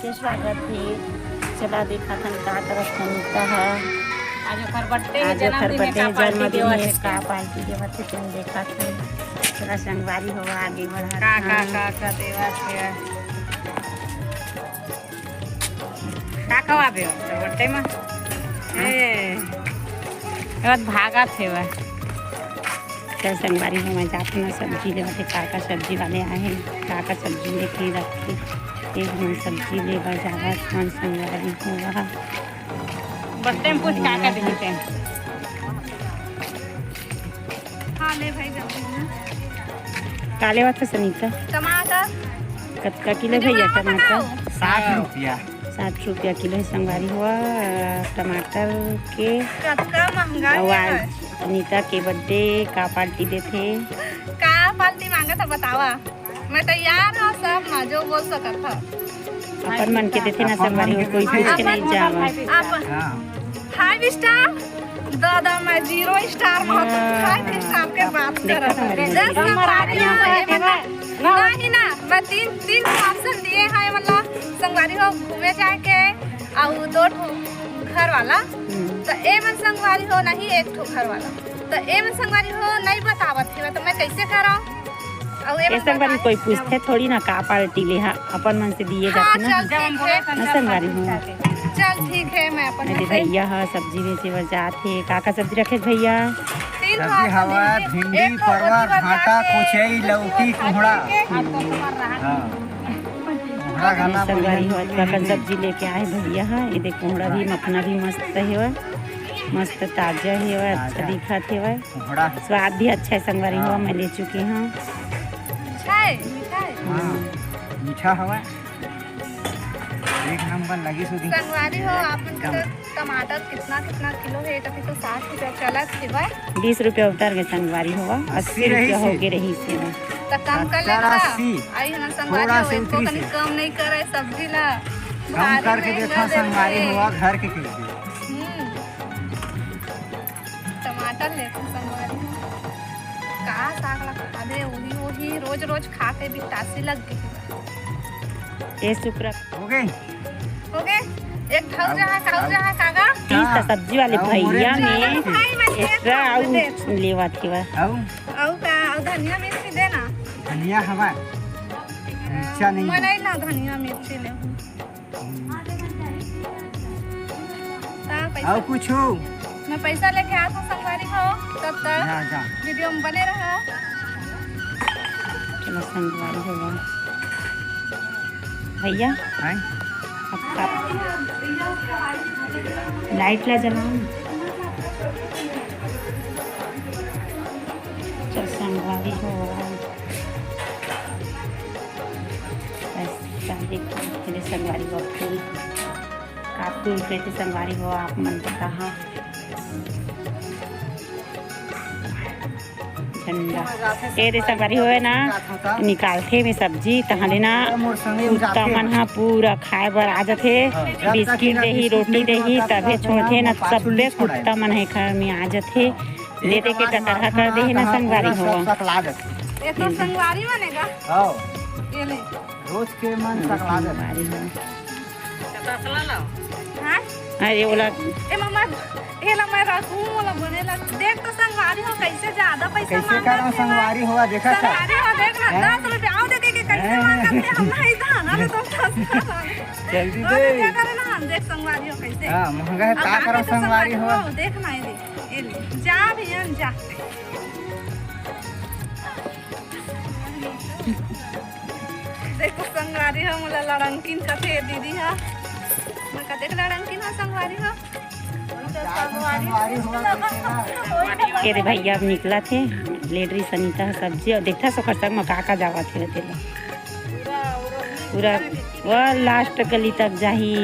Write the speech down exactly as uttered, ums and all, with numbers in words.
के स्वागत हे। चला देखत हन का करत हे अनीता ह। आज ओकर birthday हे, आज ओकर जन्मदिन हे, birthday का हे, party जन्मदिन देवत हे, हे का तेन। Party देवत हे तेन देखत हन। चला संगवारी हो आगे बढ़त का, का, हन। का, का देवत हे? का खवाबे हो तोर birthday म? हाँ। ए, ए बात भागत हे वह। चल संगवारी हो, मैं जात हँव सब्जी लेवत हे, का का सब्जी वाले आए हे, का का सब्जी लेके रखे, एक मन सब्जी लेबर जावत हन संगवारी हो। Birthday म पूछ का का देही तेन। हाँ, ले भाई, जल्दी में। का लेवत हस अनीता? टमाटर। कतका किलो भैया टमाटर? साठ रुपया। साठ रुपया किलो हे संगवारी हो टमाटर के। कतका महंगा हे। अउ आज अनीता के birthday, का party देथे? का party मांगत हे बतावा? मैं तैयार हँव सब मा, जो बोल सकत हव। अपन मन के देथे ना संगवारी हो, कोई पूछ के नहीं जावा। Five star, दादा मैं zero star मा हँव, five star के बात करत हव। नहीं ना, मैं तीन, तीन option दिए हँव, मतलब संगवारी हो घूमे जाए के, अउ दो ठो घर वाला। त ए मन संगवारी हो नहीं, एक ठो घर वाला। त ए मन संगवारी हो नहीं बतावत हे, त मैं कैसे करँव? अउ ए संगवारी कोई पूछथे थोड़ी ना का party ले हा, अपन मन से दिए जाथे ना। हाँ, चल, ठीक हे। ना संगवारी हो। चल, ठीक हे, मैं अपन मन से। भैया हा सब्जी बेचे बर जात हे। का का सब्जी रखे भैया? सब्जी हवा, भिंडी, परवल, भांटा, कोचई, लौकी, कोहड़ा। हाँ। कोहड़ा घना संगवारी हो, का का सब्जी लेके आए भैया हा। ये देख, कोहड़ा भी, मखना भी मस्त हे, मस्त ताजा हे, अच्छा दिखत हे। कोहड़ा। स्वाद भी अच्छा हे संगवारी हो, हाँ। मैं ले चुकी हँव। अच्छा हे, मीठा हे? हाँ, मीठा हवय। एक नंबर लगी सुधी। संगवारी हो, आप मन के तो टमाटर कितना, कितना किलो हे? तभी तो साठ रुपया चलत हे भाई। बीस रुपया उतर गे संगवारी हो, अस्सी रुपया हो गे रहिस हे। त कम कर लेना। अस्सी। आई हमर संगवारी हो, एको कनी कम नहीं करे सब्जी ला। कम करके देखा संगवारी हो, घर के कहिके। हम्म। टमाटर लेथन संगवारी हो। का साग ला खाबे, ओही ओही रोज रोज खा के बिटासी लग गे। ए सुकरा। हो गे? हो गे? एक ढाऊ जहाँ, खाऊ जहाँ, कागा? तीस का सब्जी वाले भैया में extra अउ लेवत हे बस। अउ? अउ का? अउ धनिया मिर्ची देना। धनिया हवा। मिर्चा नहीं। मैं नहीं ना धनिया मिर्ची ले। अउ कुछ? मैं पैसा लेके आत हँव संगवारी हो, तब तक जा, जा। Video में बने रहो। चलो संगवारी हो भैया। हैं? अब का light ला जलाओ ना। चल संगवारी हो। ऐसा देखो, मेरे संगवारी हो फूल। का फूल कहिथे संगवारी हो आप मन के कहाँ? झंडा। ए दे संगवारी हो ना, निकालथे में सब्जी, तहाँ ले ना कुत्ता मन ह पूरा खाए बर आ जथे। बिस्किट देही, रोटी देही, तभे छोड़थे ना, सब्बे कुत्ता मन ह घर में आ जथे। दे दे के टकरहा कर देही ना संगवारी हो। ये तो संगवारी बनेगा। हाँ। ये ले। रोज के मन सकला जाथे। संगवारी हो। हाँ? अरे ओला ए मम्मा, एला मैं रखूं, ओला बने ला। देख तो संगवारी हो, कैसे ज्यादा पैसा कैसे मांगत करंव हे। संगवारी हो, देखा था? संगवारी हो, देख ना, हैं? दस रुपया, आओ देखे के कैसे हैं? मांगत हे, हम नहीं धान, अरे तो सस्ता लागे। जल्दी अरे दे। क्या करे ना, हम देख संगवारी हो कैसे। हाँ, महंगा है, अब का आके करंव तो संगवारी हो? हो, देख ना, ये देख, ये ले, जा भैया, जा। देखो संगवारी हो, मोला लड़ंकिन कथे दीदी हा। मैं कतेक लड़ंकिन हा संगवारी हो। के रे भैया अब निकलत हे, लेडरी सनीता ह सब्जी अउ देखथस ओकर संग म का का जावत हे तेला। पूरा वो last गली तक जाही।